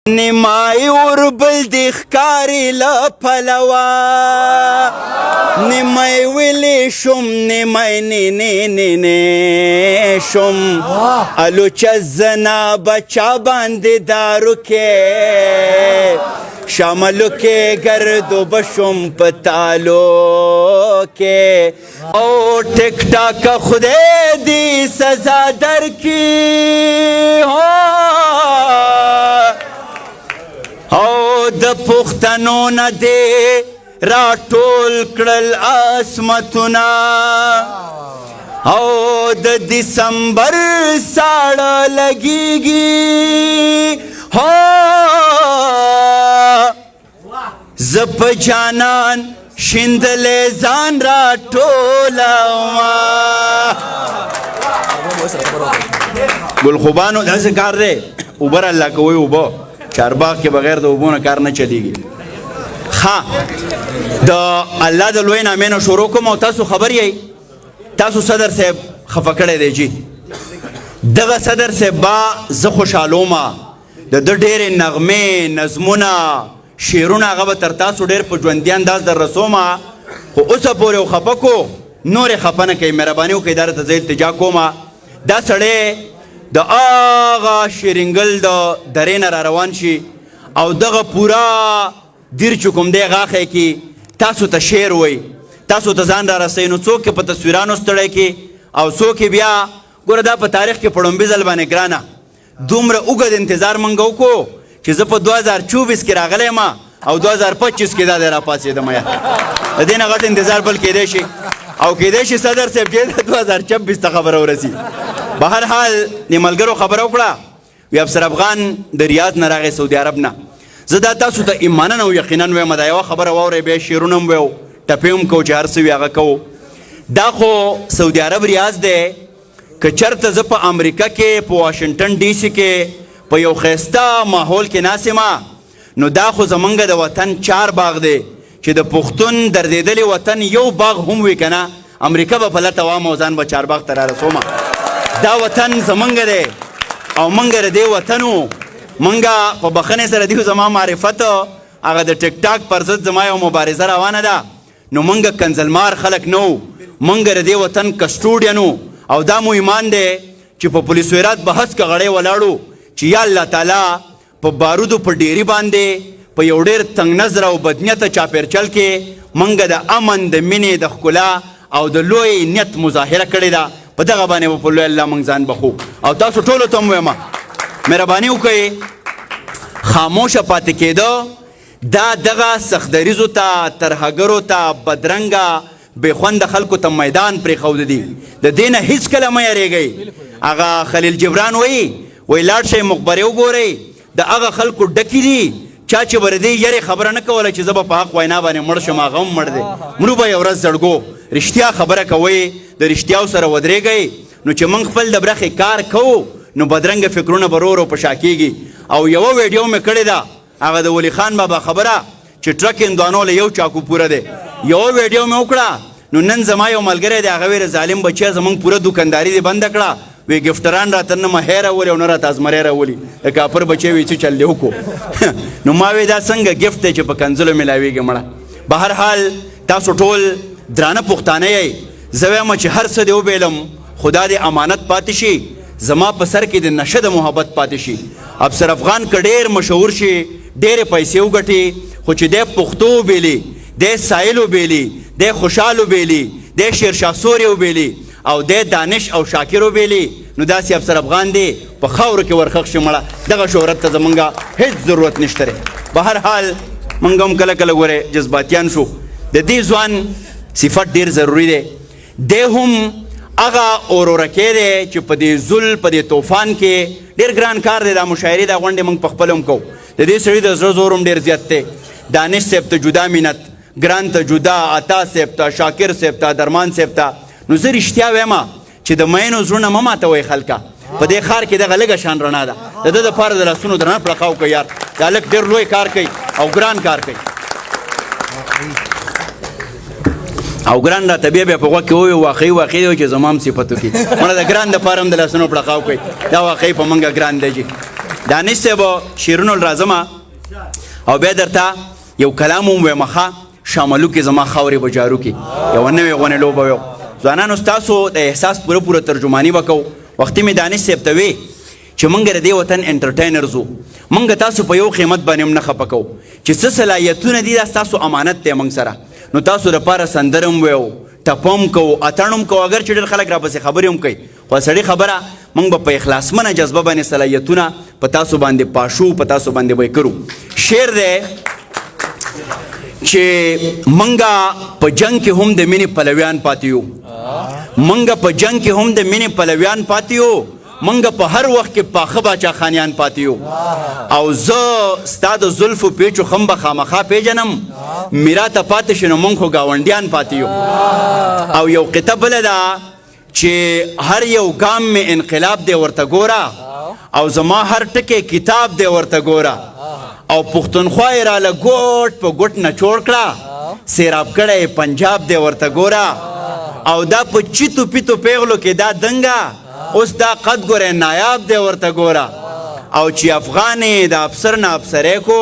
نیمای اوربل دی ښکاری له پلوه، نیمای ویلی شوم نیمای نینې نینې شوم، الوچه زنا بچا باندې دارو کې شاملو کې ګردو بشم په تالو کې، او ټیک ټاک خدای دی سزا درکې، هو او د پښتنو نه دی راټول کړل اسمتونه، او د دسمبر ساړه لګیږي، هو زه په جانان شیندلې ځان راټولومه. ګلخوبانو داسې کار دی، اوبه راله کوئ، اوبه چارباغ کې بغیر د اوبو نه کار نه چلیږي. ښه، د الله د لوی نامې نه شروع کوم. او تاسو خبر یئ، تاسو صدر صاحب خفه کړی دی جي. دغه صدر صاحب با زه خوشحالوم، د ده ډېرې نغمې، نظمونه، شعرونه هغه به تر تاسو ډېر په ژوندي انداز در رسوم، خو اوسه پورې خفه کو، نورې خفه نه کوي، مهرباني وکړئ. دا راته زه التجا کوم. دا سړی د هغه شیرینګل د درې نه را روان شي او دغه پورا دیر چې کوم دی غاښی کې تاسو ته شعر وایي، تاسو ته ځان را رسوي. نو څوک په تصویرانو ستړی کې او څوک بیا ګوره دا په تاریخ کې په ړومبي ځل باندې ګرانه دومره اوږد انتظار مونږ وکړو چې زه په 2024 کې راغلی یم او 2025 کې دا دی راپاڅېدم. یار د دې نه غټ انتظار بل کېدی شي، او کېدی شي صدر صاحب چې 2026 ته خبره ورسي. به هر حال د ملګرو خبره وکړه، وی افسر افغان د ریاض نه راغی، سعودي عرب نه. زه دا تاسو ته ایمانا او یقینا وایم، دا یوه خبره واورئ، بیا شعرونه هم وایو، ټپې هم کوو، چې هر څه وي هغه کوو. دا خو سعودي عرب ریاض دی، که چېرته زه په امریکا کې په واشنګټن ډي سي کې په یو ښایسته ماحول کې ناست یم، نو دا خو زمونږ د وطن چار باغ دی، چې د پښتون دردېدلې وطن یو باغ هم وي که نه، امریکا به په لته وام او ځان به چارباغ ته رارسوم. دا وطن زمونږ دی او مونږ د دې وطن وو. مونږ په بخښنې سره دیو زما معرفت هغه د ټیک ټاک پر ضد زما یو مبارزه روانه ده، نو مونږ کنځلمار خلک نه وو، مونږ د دې وطن custodian وو، او دا مو ایمان دی چې په پولیس ویرات به هسکه غړی ولاړو چې یا الله تعالی په بارودو په ډیری باندې په یو ډېر تنګ نظر او بدنیته چاپېرچل کې مونږ د امن، د مینې، د ښکلا او د لوی نیت مظاهره کړې ده. په دغه باندې به په لوی الله مونږ ځان بخو. او تاسو ټولو ته هم وایم، مهرباني وکړئ، خاموشه پاتې کېده دا دغه سختدریځو ته، ترهګرو ته، بدرنګه بې خونده خلکو ته میدان پرېښود دي. د دې نه هیڅکله مه یریږئ. هغه خلیل جبران وایي، وایي لاړ شئ مقبرې وګورئ، د هغه خلکو ډکې دي چا چې به د دې یرې خبره نه کوله چې زه به په حق وینا باندې مړ شم، هغه هم مړ دی. مرو به یو ورځ زړګو. رښتیا خبره کوئ، د رښتیاو سره ودرېږئ. نو چې موږ خپل د برخې کار کوو، نو بدرنګه فکرونه به ورو ورو په شا کېږي. او یوه ویډیو مې کړې ده، هغه د ولي خان بابا خبره چې ټرک هندوانو له یو چاکو پوره دی، یوه ویډیو مې وکړه. نو نن زما یو ملګری دی، هغه ویل ظالم بچیه زموږ پوره دوکانداري دې بنده کړه، وی ګفټران راته نه مهی راولي او نه راته ازمری راولي، د کاپر بچی وی څه چل دې وکړو. نو ما وی دا څنګه ګفټ دی چې په کنځلو میلاویږي مړه. به هر حال تاسو ټول درانه پښتانه یئ، زه وایم چې هر څه دې وبیلم، خدا دې امانت پاتې شي، زما په سر کې د نشه د محبت پاتې شي. افسر افغان که ډېر مشهور شي، ډېرې پیسې وګټي، خو چې دی پښتو وبیلي، دی سایل وبیلي، دی خوشحال وبیلي، دی شیرشاه سوري وبیلي او دی دانش او شاکر وبیلي، نو داسې افسر افغان دی په خاورو کې ورخښ شي مړه. دغه شهرت ته زمونږ هیڅ ضرورت نشته دی. به هر حال مونږ هم کله کله ګورې جذباتیان شو. د دې ځوان صفت ډېر ضروري دی. دی هم هغه اورورکی دی چې په دې ذل په دې طوفان کې ډېر ګران کار دی. دا مشاعرې دا غونډې موږ په خپله هم کوو. د دې سړي د زړه زور هم ډېر زیات دی. دانش صاحب ته جدا مینت، ګران ته جدا، عطا صاحب ته، شاکر صاحب ته، درمان صاحب ته. نو زه رښتیا وایم چې د مینو زړونه مه ماتوئ خلکه. په دې ښار کې دغه لږه شان رڼا ده، د ده دپاره د لاسونو درنه پړقا وکړئ. یار دا هلک ډېر لوی کار کوي او ګران کار کوي. او ګران راته بیا بیا په غوږ کې وویل، واقعي واقعي دی چې زما هم صفت وکړي. مړه د ګران دپاره هم د لاسونو پړقا وکړئ، دا واقعي په موږ ګران دی جي. دانش صاحب شعرونو له راځم او بیا درته یو کلام هم وایم. ښه شاملو کې زما خاورې به جارو کې یوه نوې غونې لوبه ویم. ځوانانو، ستاسو د احساس پوره پوره ترجماني به کوو. وختي مې دانش صاحب ته وی چې مونږ د دې وطن entertainers وو، مونږ تاسو په یو قیمت باندې هم نه خفه کوو. چې څه صلاحیتونه دي، دا ستاسو امانت دی مونږ سره، نو تاسو دپاره سندره هم ویو، ټپه هم کوو، اتڼ هم کوو. اګر چې ډېر خلک راپسې خبرې هم کوي، خو سړي خبره مونږ به په اخلاصمنه جذبه باندې صلاحیتونه په تاسو باندې پاشو، په تاسو باندې به یې کرو. شعر دی چې مونږه په جنگ کې هم د مینې پلویان پاتې یو، مونږه په جنگ کې هم د مینې پلویان پاتې یو، مونږ په هر وخت کې پاخه باچا خانیان پاتې یو. او زه ستا د زلفو پیچو خم به خامخا پیژنم، میراته پاتې شي نو مونږ خو ګاونډیان پاتې یو. او یو قطعه بله ده چې هر یو ګام مې انقلاب دی ورته ګوره، او زما هر ټکی کتاب دی ورته ګوره، او پښتونخوا یې راله ګوټ په ګوټ نچوړ کړه، سیراب کړی یې پنجاب دی ورته ګوره. او دا په چیتو پیتو پیغلو کې دا دنګه اوس دا قد ګوره نایاب دی ورته ګوره. او چې افغان یې د افسر نه افسری کو،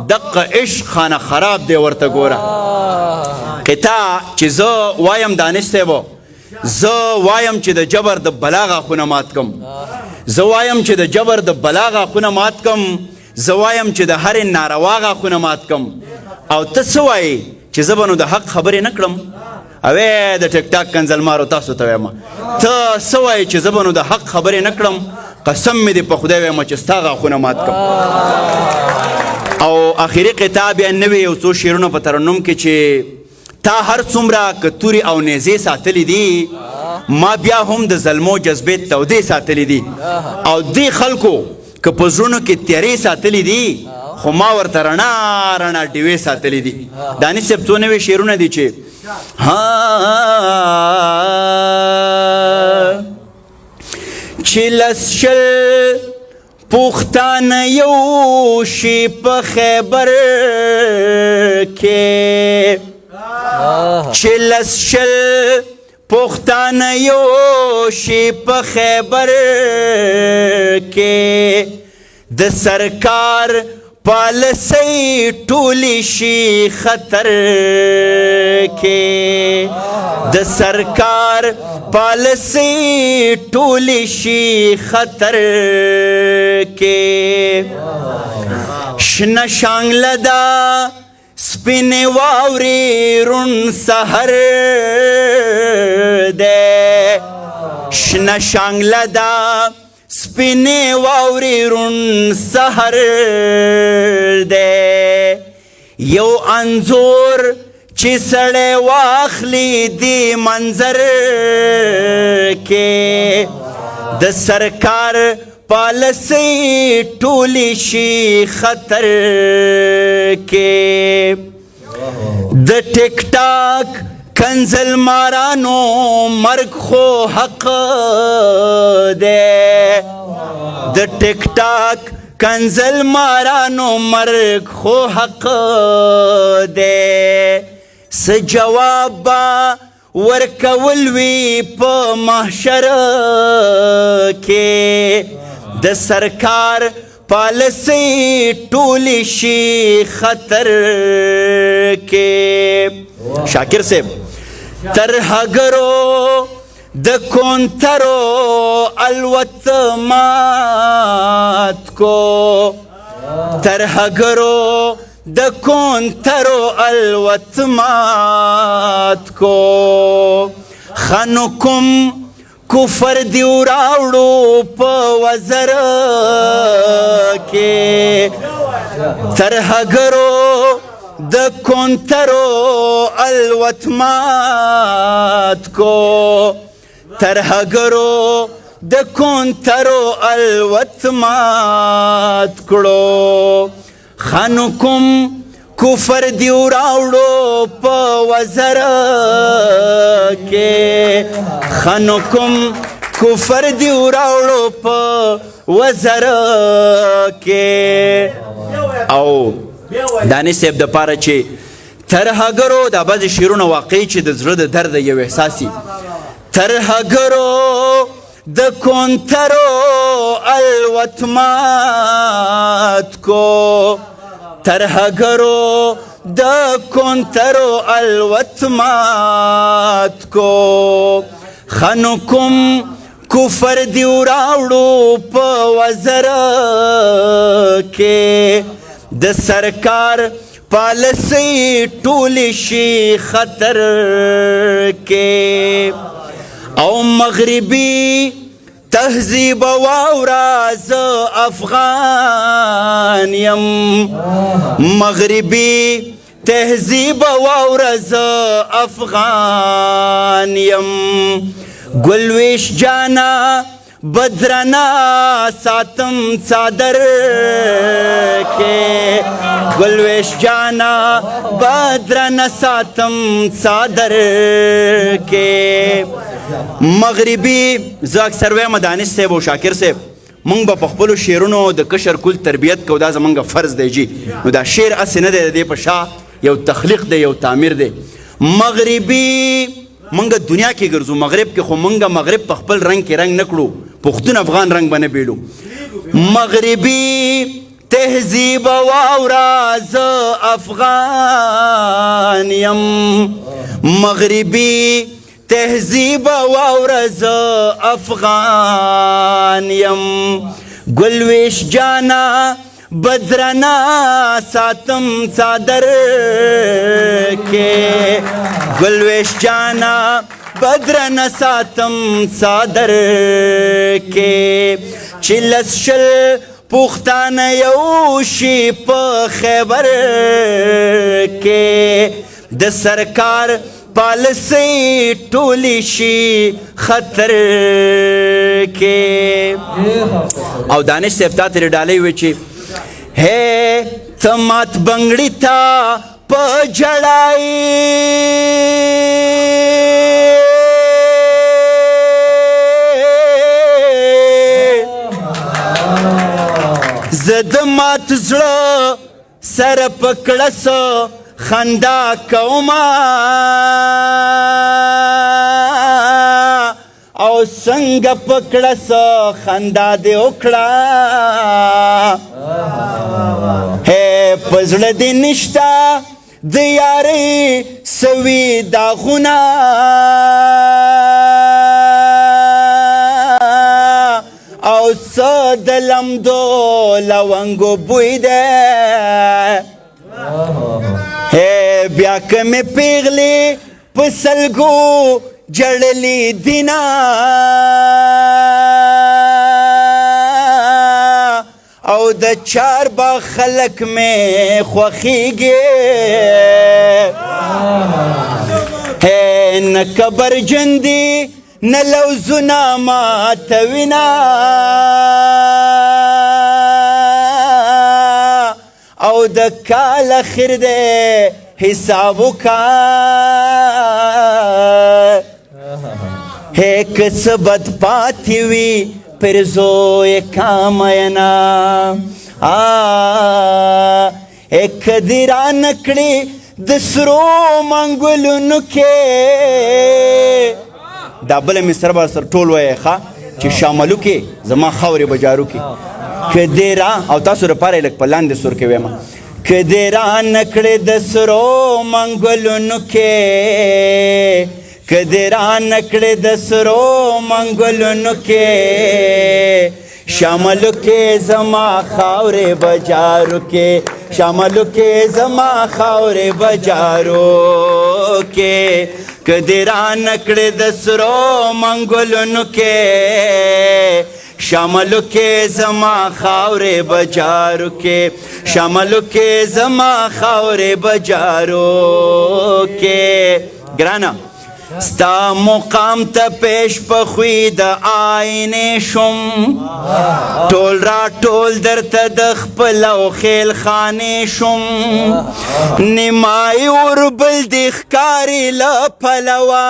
دقه عشق خانه خراب دی ورته ګوره. قطعه چې زه وایم دانش صاحب، زه وایم چې د جبر د بلا غاښونه مات کم، زه وایم چې د جبر د بلا غاښونه مات کم، زه وایم چې د هرې ناروا غاښونه مات کم. او ته څه وایې چې زه به نو د حق خبرې نه کړم؟ اوې د ټیک ټاک کنځلمارو، تاسو ته وایم، ته څه وایې چې زه به نو د حق خبرې نه کړم؟ قسم مې دې په خدای وایم چې ستا غاښونه مات کم. او اخري قطعه بیا نوې یو څو شعرونه په ترنم کې چې تا هر څومره کتوري او نیزې ساتلې دي، ما بیا هم د زلمو جذبې تودې ساتلې دي. او دې خلکو که په زړونو کې تیارې ساتلې دي، خو ما ورته رڼا رڼا ډیوې ساتلې دي. دانش صاحب څو نوې شعرونه دي چې ها چې لس شل پښتانه یو شي په خیبر کې، چې لس شل پښتانه یو شي په خیبر کې، د سرکار پالسۍ ټولې شي خطر کې، د سرکار پالسۍ ټولې شي خطر کې. شنه شانګله ده، سپینې واورې، روڼ سحر دی. شنه شانګله ده، سپینې واورې، روڼ سحر دی. یو انځور چې سړی واخلي دی منظر کې، د سرکار پالسۍ ټولې شي خطر کې. د ټیک ټاک کنزل مارانو مرګ خو حق دی، د ټیک ټاک کنزل مارانو مرګ خو حق دی، څه جواب به ورکول وي په محشر کې؟ د سرکار پالسۍ ټولې شي خطر کې. شاکر صاحب، ترهګرو د کونترو الوت مات کو، ترهګرو د کونترو الوت مات کو، خنکم کفر دیو راوړو په وزر کې. ترهګرو د کونترو الوت مات کو، ترهګرو د کونترو الوت مات کړو، خنکم کفر دیو راوړو په وزر کې، خنکم کفر دیو راوړو په وزر کې. او دانش صاحب د پاره چې ترهګرو دا بعضې شعرونه واقعي چې د زړه د درد یو احساس. ترهګرو د کونترو الوت مات کو، ترهګرو د کونترو الوت مات کو. خنکم کفر دی وراوړو په وزر کې، د سرکار پالسی ټول شي خطر کې. او مغربي تهذیب واورا زه افغان یم، مغربي تهذیب واورا زه افغان یم. ګلویش جانا بدرنا ساتم څادر کې، ګلویش جانا بدرنا ساتم څادر کې. مغربي زه اکثر وایم دانش صاحب او شاکر صاحب، مونږ به په خپلو شعرونو د کشر کل تربیت کو، دا زمونږ فرض دی جی. نو دا شعر هسې نه دی، د دې په شا یو تخلیق دی، یو تعمیر دی. مغربي مونږ دنیا کې ګرځو، مغرب کې خو مونږ مغرب په خپل رنگ کې رنگ نه کړو، پښتون افغان رنگ به نه بیلو. مغربي تهذیب واورا زه افغان یم، مغربي تهذیب واورا زه افغان یم. ګلویش جانا بدرنا ساتم څادر کې، ګلویش جانا بدرنا ساتم څادر کې. چې لس شل پښتانه یو شي په خیبر کې، د سرکار پالسی ټولې شي خطر کې. او دانش صاحب تا ترې ډالۍ وی چې هې ته مات بنګړي ته په جړای، زه د مات زړه سره په کړس خندا کومه، او څنګه په کړس خندا دې وکړه. هې په زړه دې نشته د یارۍ سوي داغونه، او څه د لمدو لونګو بوی دی. هې بیا که مې پیغلې په سلګو جړلې دینه، او د چار باغ خلک مې خوښېږي. هې نه کبرجن دي نه لوزونه ماتوینه، او د کال اخر دی حساب وکا. هې که څه بد پاتې وي پرزو یې کامینا، که دې رانه کړې د سرو منګولونو کې. دا بله مصره به سره ټول وایې ښه، چې شاملو کې زما خاورې به جارو کې. که دې را او تاسو لپاره یې لږ په لاندې سور کې وایم، که دې رانه کړې د سرو منګولونو کې، که دې رانه کړې د سرو منګولونو کې، شاملو کې زما خاورې به جارو کې، شاملو کې زما خاورې به جارو کې. که دې رانه کړې د سرو منګولونو کې، شاملو کې زما خاورې به جارو کې، شاملو کې زما خاورې به جارو کې. ګرانه ستا مقام ته پیش په خوی د آینې شم، ټول را ټول درته د خپل او خیل خانې شم. نیمایي اوربل دې ښکاري له پلوه،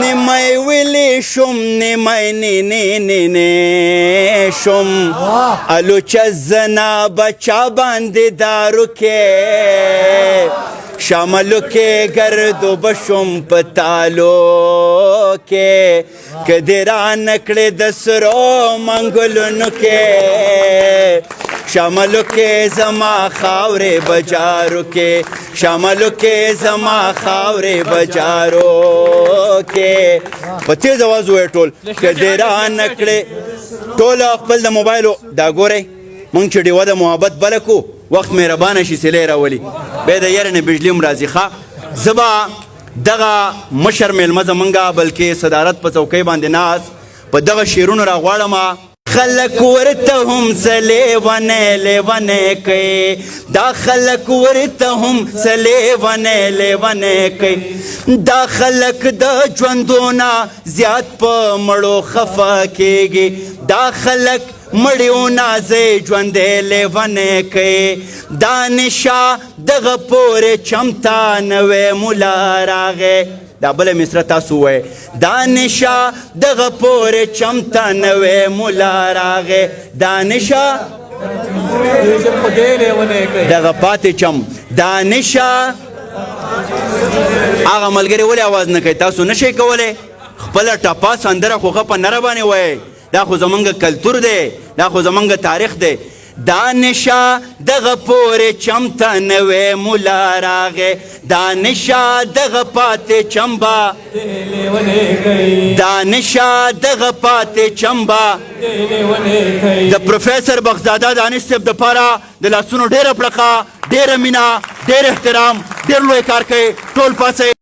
نیمایي ویلې شم نیمایي نینې نینې شم. الوچه زنا بچا باندې دارو کې، شاملو کې ګردو بشم په تالو کې، که دې رانه کړې د سرو منګولونو کې، شاملو کې زما خاورې بجارو کې، شاملو کې زما خاورې بجارو کې. په تیز اواز ووایئ ټول، که دې رانه کړې. ټول خپل د موبایلو دا ګورئ. مونږ چې ډیوه د محبت بله کو، وخت مهربانه شي، سیلۍ راولي، بیا د یارې نه بجلي هم راځي. ښه، زه به دغه مشر میلمه زمونږه، بلکې صدارت په څوکۍ باندې ناست، په دغه شعرونو راغواړم. خلک ورته هم څه لیونی لیونی کوي، دا خلک ورته هم څه لیونی لیونی کوي، دا خلک د ژوندونه زیات په مړو خفه کیږي، دا خلک مړیونه زه ژوندی لیونی کوي. دانشا دغه پورې چمتا نوې مولا راغی. دا بله مصره تاسو ووایئ. دانشا دغه پورې چمتا نوې مولا راغی، دانشا دغه پاتې چم، دانشا. هغه ملګری ولې اواز نه کوي؟ تاسو نشئ کولی؟ خپله ټپه سندره خو ښه په نره باندې وایئ. دا خو زمونږ کلتور دی، دا خو زمونږ تاریخ دی. دانشا دغه پورې چمته نوې مولا راغی، دانشا دغه پاتې چمبا، دانشا دغه پاتې چمبا. د پروفیسر بخزاده دانش صاحب دپاره د لاسونو ډېره پړقه، ډېره مینه، ډېر احترام. ډېر لوی کار کوي. ټول پاڅئ.